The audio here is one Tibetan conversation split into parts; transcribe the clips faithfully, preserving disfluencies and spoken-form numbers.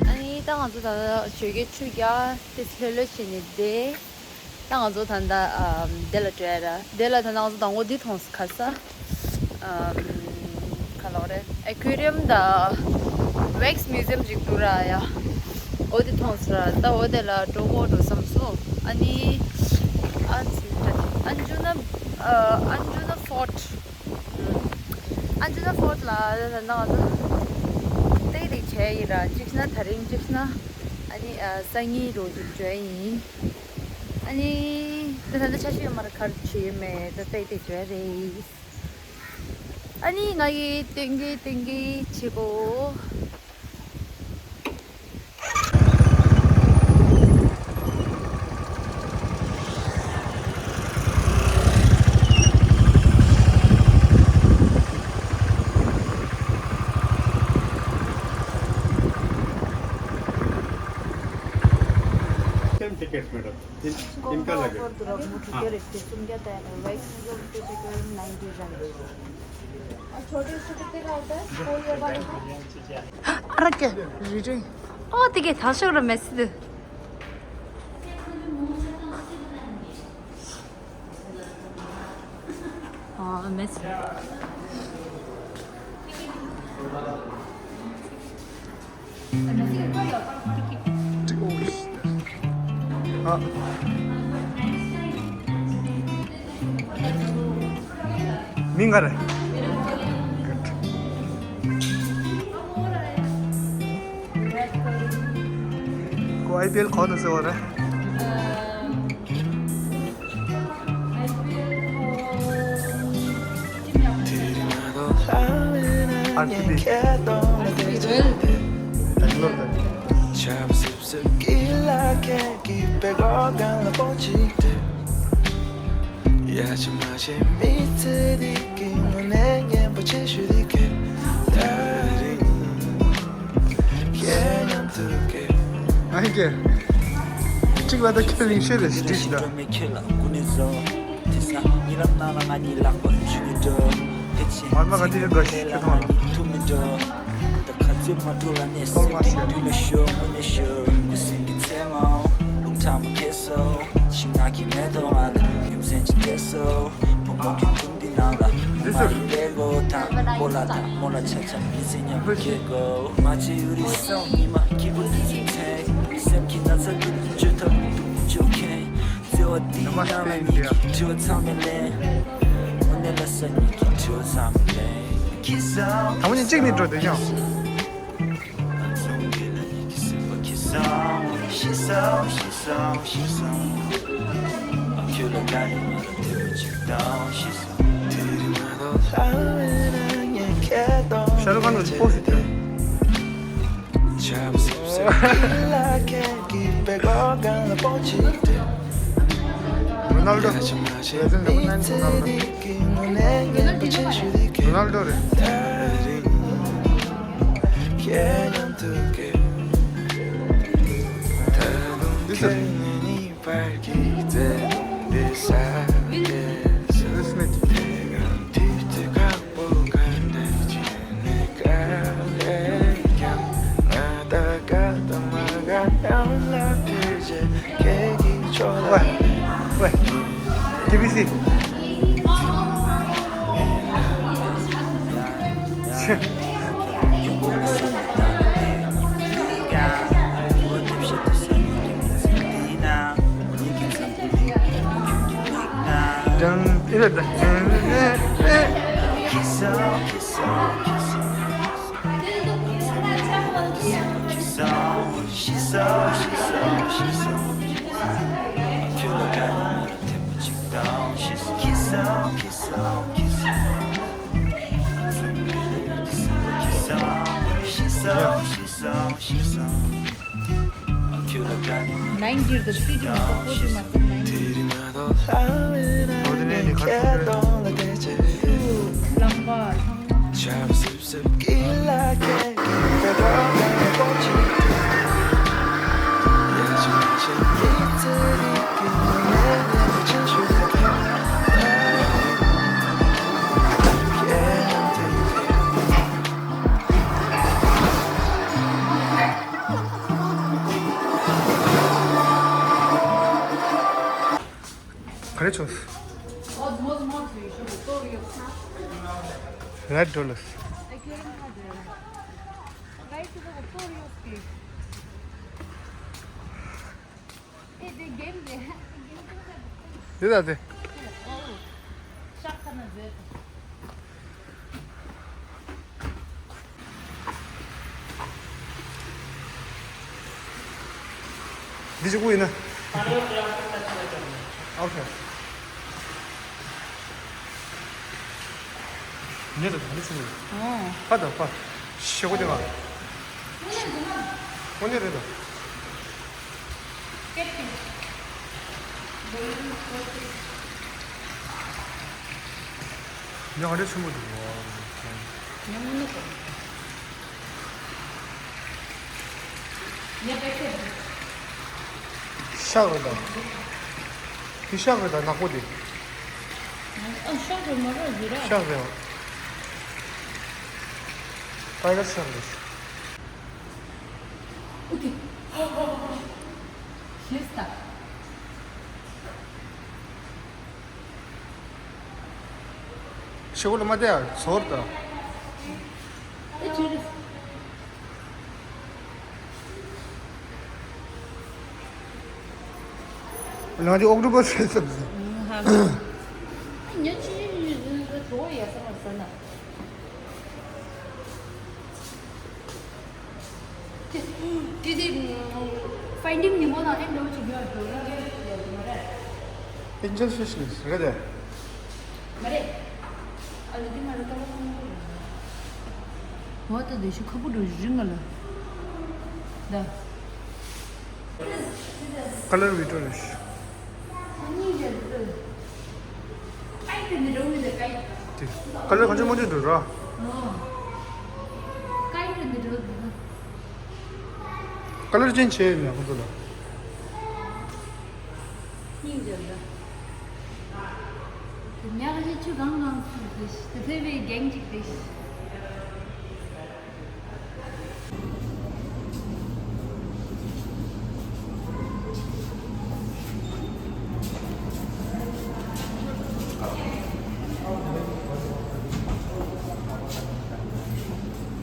ཨ་ནི་ད་ང་ཚོ་ད་ལྟ་བོད་སྐད་ཆུ་རྒྱག་ཏེ་ལྷོད་ལྷོད་བྱས་ནས་བསྡད། ད་ང་ཚོ་ད་ལྟ་ཨམ་དེ་ལ་འགྲོ་ཡ་ར། དེ་ལ་ད་ལྟ་ང་ཚོ་དང་པོ་འདི་མཐོང་སོང་། ག་ས་ཨམ་ག་ལབ་རེད། ཨེ་ཁུ་རི་ཡམ་དང་ཝེག་སི་མིའུ་ཛི་ཡམ་ཅིག་འདུག་ར་ཡ། འོ་དེ་མཐོང་སོང་ར། ད་འོ་དེ་ལ་འགྲོ་དགོས་འགྲོ་བསམ་སོང་། ཨ་ནི་ཨ་ཙི་ཨན་ཇུ་ན་ཨ་ཨན་ཇུ་ན་ཕོར་ཊི། ཨན་ཇུ་ན་ཕོར་ཊི་ལ་ད་ལྟ་ང་ཚོ་ཏིག་ཏིག་བྱས་ཡིན་ར། གཅིག་ན་ད་རིང་གཅིག་ན་ཨ་ནི་ཨ་སང་ཉིན་རོ་ཅིག་འགྲོ་ཡིན། ཨ་ནི་ད་ད་ལྟ་ཆ་ཤས་ཡོད་མ་རེད། ག་རེ་བྱེད་ཡོད་མེད་ད་ཏིག་ཏིག་བྱས་རེད། ཨ་ནི་ང་གི་སྟོན་གི་སྟོན་གི་བྱེད་གོ། same tickets madam. इन, इनका लगे। हाँ। और छोटे उसको कितने का होता है? कोई ये वाला? ཨ་ར་ཀེ་རི་རི། ཨོ་དེ་གའི་ཐག་ཤོག་ར་མེད་སྲིད། ཨ་མེད་སྲིད། ཨ། མིང་ག་རེ། ཁོ་ཨའི་པི་ཨེལ་ག་པར་གཟིགས་པ་རེད། ཨར་སི་བི། བེང་ལོར་དང་། ཨ་ཧེ་ཀེ། གཅིག་ལ་ད་ཁྱོད་རིང་ཤོས་རེད་ཤི་ཏི་ཤི་ད། མར་མ་ག་དེ་རིང་དགའ་ཤི་ཁྱོད་ཐོང་ལ། དང་པོ་ཉིད་གཅིག་ནས་འགྲོ་དེ་ཡང་། ཤ་རུ་ཁ་ནང་སྤོ་ཞིག་དེ། རོ་ནལ་ཌོ། རེ་ཛིན་ནམ་བར་ནའིན་རོ་ནལ་ཌོ། རོ་ནལ་ཌོ་རེད། འདི་ཚོ། སི་མིད། ཝེ། ཝེ། ཀེ་བི་སི། ཅང་ཨི་རེད་ད། ཨེ་ཨེ་ཨེ། ལན་གྱིས་དང་སྤི་ཏི་མ་གཏོགས་ཀོ་ཅི་མ་གཏོགས་ལན་གྱིས། ཨོ་དེ་ནས་ནི་ཁ་ཆུང་ཆུང་རེད། ལམ་པ་ཚང་མ། ག་རེ་བྱུང་། རེད་འགྲོ་ལ། འདི་ལ་དེ། འདི་གཅིག་པུ་ཡིན་ན། ཨོ་ཁེ། ཉེ་དུ་ག་ནས་ཕྱིན་ཡོད། ཨོ། ཕ་དང་ཕ། ཤེ་གོ་དེ་ག། དངོས་གནས་རེད་དོ། ཉ་ག་འདྲ་ཆེན་པོ་འདུག་བ། ཉ་མོ་ནི་གོ། ཉ་པེ་ཁེ། ཤག་རེད་ད། དེ་ཤག་རེད་ད་ནག་པོ་དེ། ཨ་ཤག་རེད་མ་རེད་ཟེར་ར། ཤག་རེད། ཏའི་གར་ཤག་རེད། ཨུ་ཏི། ཤེས་ད། ཤེ་གོ་ལ་མ་བལྟས་ཨ་ཚོར་ད། ཨེ་ཅི་རེད། ང་ཚོ་ཨོག་ཊོ་པ་སི་རེད་བསམ་སོང་། ཧ་ལམ། ཉ་ཅི་ཡིན་ཡིན་ཟེར་ན་གྲོ་ཡ་ས་མ་ཟ་ན། དེ་དེ་Finding Nemo ནང་ཨེ་འདྲ་བོ་ཅིག་ཡོད་འགྲོ་ཡ་ཡོད་མ་རེད། Angel fish རེད་དེ། མ་རེད། ཨ་ལ་དེ་མ་རེད་ད་ལོ་ཁོང་ཁོང་། འོ་ད་དེ་ཤི་ཁ་བུ་འགྲོ་རིང་ང་ལ། ད། ཀ་ལར་བི་ཏོ་རེད། དེ་ཀ་ལར་གང་ཅི་མ་འདྲ་འདུག་ར། ཀ་ལར་ཅན་བྱས་ཡོད་ནས་ཁོང་ཚོ་ལ། སྙིང་རྗེ་འདྲ། དེ་ཉག་གི་ཆུ་གང་གང་སུ་དེ་ཤི་དེ་ཕེ་བའི་རྒན་ཅིག་དེ་ཤི།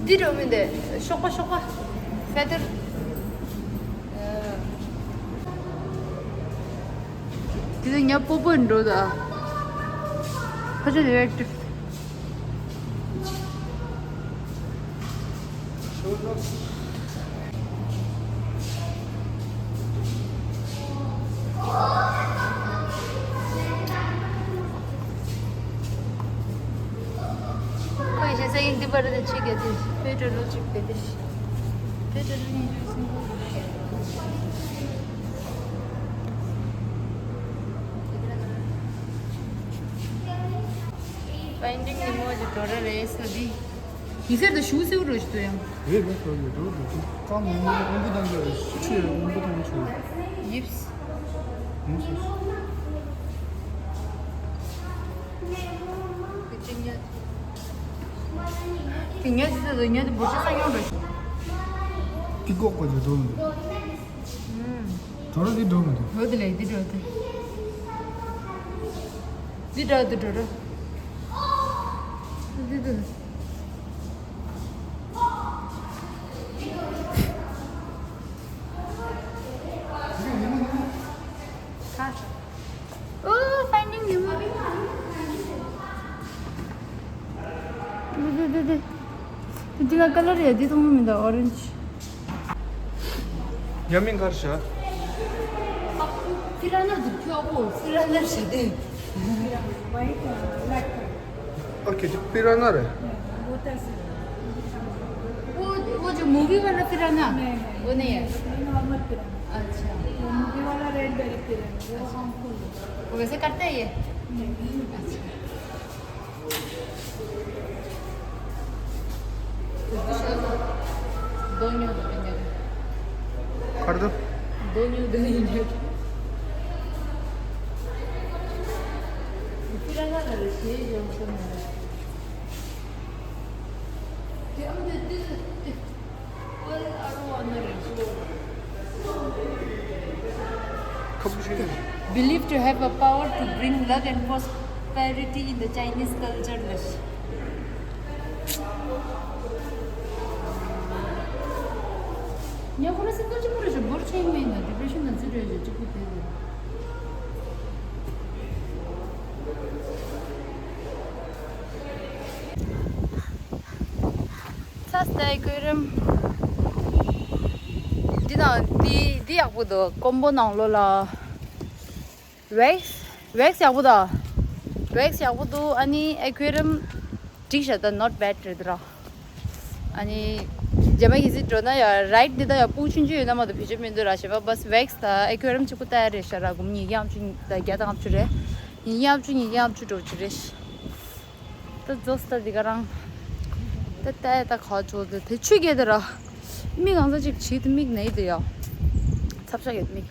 འདི་འགྲོ་མི་འདི་ཤོག་པ་ཤོག་པ་ཕེ་ཐར། དེ་ནས་ཉ་སྤོ་སྤོ་འགྲོ་ད། ཁ་ཆེ་རེ་ཨེག་ཊིབ། ཁོས་ཞེ་ས་ཡིན་འདི་པར་དེ་ཆེ་གེ་དེ་ཕེ་ཏྲ་ལོ་ཅིག་དེ་དེ་ཕེ་ཏྲ་ལོ་ཉིས་བརྒྱ་སུམ་ཅུ། Finding Nemo གི་འགྲོ་ར་རེད་ས་འདི། ཡིན་ཟེར་དུ་ཞུ་སེའུ་རོ་ཞིག་ཏུ་ཡང་། རེད་རེད་ཁོ་ཡོད་འགྲོ་འགྲོ་ཅིག་ཀ་མོ་མོ་དབང་པོ་བཏང་གི་རེད་ཆུ་ཡོད་དབང་པོ་བཏང་ཆུ་ཡོད། ཡིབས། ཡིན་ཟེར། དེ་ཉལ་དེ་ཉལ་དེ་ཉལ་དེ་བུ་ཆུ་ས་ཡོང་འགྲོ་ཞིག་དེ་ཀོག་པ་ཅིག་འགྲོ་མི་འདུག་འགྲོ་ར་འདི་འགྲོ་མི་འདུག་འོ་དེ་ལས་འདི་འགྲོ་དེ། འདི་འདྲ་འདི་འགྲོ་ར། འདི་འདི། ཨོ། Finding Nemo. འདི་འདི་འདི་འདི། འདི་ང་ཀ་ལར་ཡ་འདི་མཐོང་གི་མི་འདུག orange། ཉ་མིང་ག་རེ་ཤ། ཨ། པི་ར་ན་འདི་ཁྱོད་ཨ་ཁོ་པི་ར་ན་ཤ་དེ། White, black. ཨོ་ཁེ། འདི་པི་ར་ན་རེད། वो तो ऐसे। वो, वो जो मूवी वाला पिरान्हा? नहीं, नहीं। वो नहीं है। नहीं, normal पिरान्हा। अच्छा, तो मुझे वाला रेड बेरी पे है, वो हार्मफुल है। वो वैसे करता है ये? नहीं। अच्छा। दोनों दो, दोनों। कर दो। दोनों दो। फिर ना कर, ये जो हम कर रहे हैं। Believed to have a power to bring luck and prosperity in the Chinese culture. ཚ་སྟ་ཡི་གོས་རིམ། འདི་དང་འདི་འདི་ཡག་པོ་འདུག་ཀོམ་པོ་ནང་ལོགས་ལ། ཝེག་སི་ཝེག་སི་ཡག་པོ་འདུག་ཝེག་སི་ཡག་པོ་འདུག་ཨ་ནི་ཨེ་ཁུ་ཨེ་རི་ཡམ་འགྲིག་ཤག་ད་not bad རེད་ར། ཨ་ནི་རྒྱ་མ་གི་སི་འགྲོ་ན་ཡ་རའིད་འདི་ད་ཡ་སྤུ་ཆུང་ཆུང་ཡོད་ན་མ་གཏོགས་བེད་སྤྱོད་མི་འདུག་ར། ཞེས་པ་བས་ཝེག་སི་ད་ཨེ་ཁུ་ཨེ་རི་ཡམ་གཅིག་པུ་ལྟ་ཡ་རེད་ཤག་ར། སྒོར་མོ་ཉིས་བརྒྱ་ལྔ་བཅུ་དང་བརྒྱ་དང་ལྔ་བཅུ་རེད། ཉིས་བརྒྱ་ལྔ་བཅུ་ཉིས་བརྒྱ་ལྔ་བཅུ་འགྲོ་རྒྱུ་རེད། ད་རྫོགས་ད་འདི་ག་རང་། ད་ལྟ་ད་ག་ཅོ་ད་དེ་ཆུ་རྐྱལ་ད་ར། མིག་གང་ས་ཅིག་བྱིས་ཏེ་མིག་ནས་དེ་ཡ། ཚབ་ཤ་ཡོད་མིག་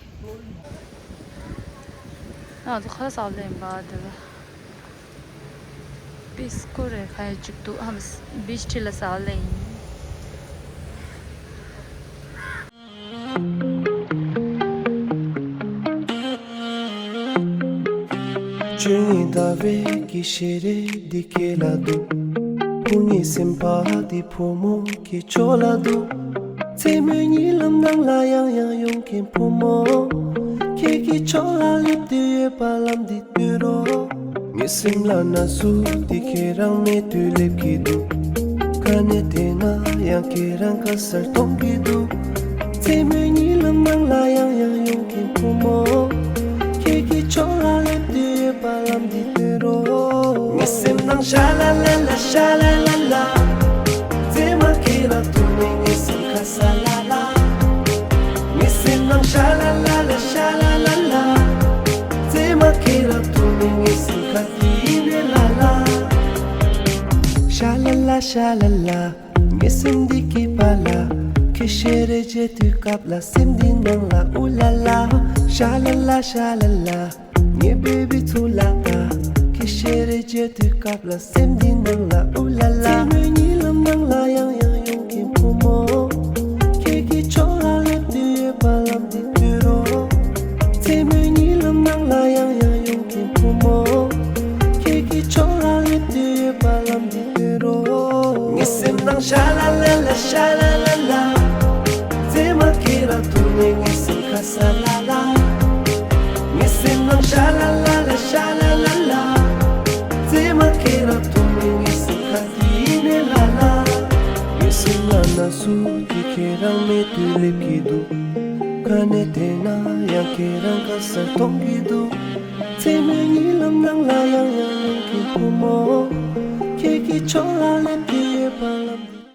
ང་ཚོ་ཁ་ལག་ཟ་ལེན་པ་དེ་ལ། པིས་ཀོ་རེ་ཁ་ཡ་ཅིག་འདུག་ཨམ། བིཆ་ཁྲི་ལ་ཟ་ལེན། བཅུ་གཉིས་ཟླ་བའི་གི་ཤེས་རིག་འདི་ཁྱེད་ལ་འདུག་བུ་གཉིས་སེམས་པ་འདི་བུ་མོ་གི་ཕྱོགས་ལ་འདུག་མཚན་མོའི་གཉིད་ལམ་ནང་ལ་ཡང་ཡང་ཡོང་མཁན་བུ་མོ། ཁྱེད་ཀྱི་ཕྱོགས་ལ་སླེབས་དུས་ཡོད་པ་ལམ་འདི་སྟོན་རོགས། ངའི་སེམས་ལ་ན་ཟུག་འདི་ཁྱེད་རང་མེད་དུས་སླེབས་ཀྱི་འདུག་ག་ནས་བལྟས་ན་ཡང་ཁྱེད་རང་ག་སར་མཐོང་གི་འདུག་མཚན་མོའི་གཉིད་ལམ་ནང་ལ་ཡང་ཡང་ཡོང་མཁན་བུ་མོ། ཁྱེད་ཀྱི་ཕྱོགས་ལ་སླེབས་དུས་ཡོད་པ་ལམ་འདི་སྟོན་རོགས། ངའི་སེམས་ནང་ཤ་ལ་ལ་ལ་ཤ་ལ་ལ་ལ། མཚན་མོ་ཁྱེད་ལ་ཐུག་ནས་ངའི་སེམས་ཁ་ས་ལ་ལ། ངའི་སེམས་ནང་ཤ་ལ་ལ་ལ་ཤ་ལ་ལ་ལ། མཚན་མོ་ཁྱེད་ལ་ཐུག་ནས་ངའི་སེམས་ཁ་དེ་ཡིན་ནས་ལ་ལ། ཤ་ལ་ལ་ཤ་ལ་ལ། ངའི་སེམས་འདི་སྐྱིད་པ་ལ། ཁྱི་ཤེས་རེ་བརྗེད་དུས་སྐབས་ལ་སེམས་འདི་ནང་ལ་ཨུ་ལ་ལ། ཤ་ལ་ལ་ཤ་ལ་ལ། ངའི་བེ་བི་ཚུ་ལ་ད། ཁྱི་ཤེས་རེ་བརྗེད་དུས་སྐབས་ལ་སེམས་འདི་ནང་ལ་ཨུ་ལ་ལ། མཚན་མོའི་གཉིད་ལམ་ནང་ལ་ཡང་ཡང་ཡོང་མཁན་བུ་མོ། ཁྱེད་ཀྱི་ཕྱོགས་ལ་སླེབས་དུས་ཡོད་པ་ལམ་འདི་སྟོན་རོགས། མཚན་མོའི་གཉིད་ལམ་ནང་ལ་ཡང་ཡང་ཡོང་མཁན་བུ་མོ། ཁྱེད་ཀྱི་ཕྱོགས་ལ་སླེབས་དུས་ཡོད་པ་ལམ་འདི་སྟོན་རོགས། ངའི་སེམས་ནང་ཤ་ལ་ལ་ལ་ཤ་ལ་ལ་ལ། མཚན་མོ་ཁྱེད་རང་ཐུག་ནས་ངའི་སེམས་ཁ་ས་ལ་ལ། ངའི་སེམས་ནང་ཤ་ལ་ལ་ལ་ཤ་ལ་ལ་ལ། མཚན་མོ་ཁྱེད་རང་ཐུག་ནས་ངའི་སེམས་ཁ་དེ་ཡིན་ནས་ལ་ལ། ངའི་སེམས་ལ་ན་ཟུག་དེ་ཁྱེད་རང་མེད་དུས་སླེབས་ཀྱི་འདུག་ག་ནས་བལྟས་ན་ཡང་ཁྱེད་རང་ག་སར་མཐོང་གི་འདུག་མཚན་མོའི་གཉིད་ལམ་ནང་ལ་ཡང་ཡང་ཡོང་མཁན་བུ་མོ། ཁྱེད་ཀྱི་ཕྱོགས་ལ་སླེབས་དུས་ཡོད་པ་ལམ།